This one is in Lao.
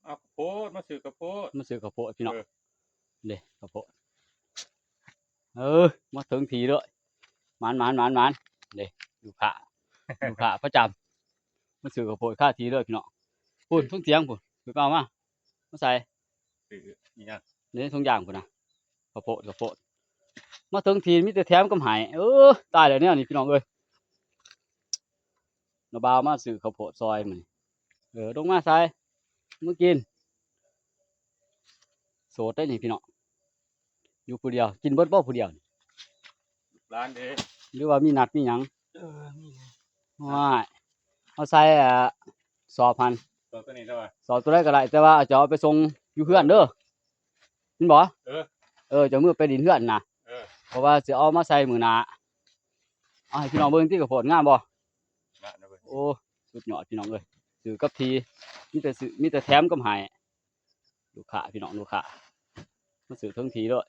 ເອົາຂ້າວໂພດ ມາຊື້ຂ້າວໂພດ ມາຊື້ຂ້າວໂພດພີ່ນ້ອງ ເອີ ເດ້ ຂ້າວໂພດ ເອີ ມາເຖິງທີ່ເລີຍ ໝານໆໆໆ ເດ້ ລູກຄ້າ ລູກຄ້າປະຈຳ ມາຊື້ຂ້າວໂພດຄາທີ່ເລີຍພີ່ນ້ອງ ພຸ້ນ ເທິງຖຽງພຸ້ນ ຄືເກົ່າມາ ມາໃສ່ ຊື້ອີຫຍັງ ໃນຖົງຢາງພຸ້ນນະ ຂ້າວໂພດ ຂ້າວໂພດ ມາເຖິງທີ່ມີແຕ່ແຖມກັບໃຫ້ ເອີ ຕາຍແລ້ວແນວນີ້ພີ່ນ້ອງເອີຍ ນ້າບ່າວມາຊື້ຂ້າວໂພດຊອຍມື້ນີ້ ເອີ ລົງມາໃສ່ ມາກິນ ໂສດໄດ໋ນີ້ພີ່ນ້ອງ ຢູ່ຜູ້ດຽວ ກິນເບິດບໍ່ຜູ້ດຽວນີ້ ຫຼານເດ້ ຫຼືວ່າມີນັດມີຫຍັງ ເອີ ມີແຫຼະ ໂອ້ຍ ເອົາໃສ່ ອ່າ ສອບຫັ້ນ ສອບໂຕນີ້ເດ້ ສອບໂຕໃດກໍໄດ້ ແຕ່ວ່າຈະເອົາໄປສົ່ງຢູ່ເຮືອນເດີ ແມ່ນບໍ່ ເອີ ເອີ ເຈົ້າມືໄປດິນເຮືອນນະ ເອີ ເພາະວ່າຊິເອົາມາໃສ່ມື້ໜ້າ ເອົາໃຫ້ພີ່ນ້ອງເບິ່ງຕິ ຂ້າວໂພດງາມບໍ່ ງາມນະເບິ່ງ ໂອ້ ສຸດຍອດພີ່ນ້ອງເອີຍ ຊື້ກັບທີ່ ມີແຕ່ຊື້ ມີແຕ່ແຖມກັບໃຫ້ ລູກຄ້າພີ່ນ້ອງ ລູກຄ້າ ມາຊື້ເຖິງທີ່ເລີຍ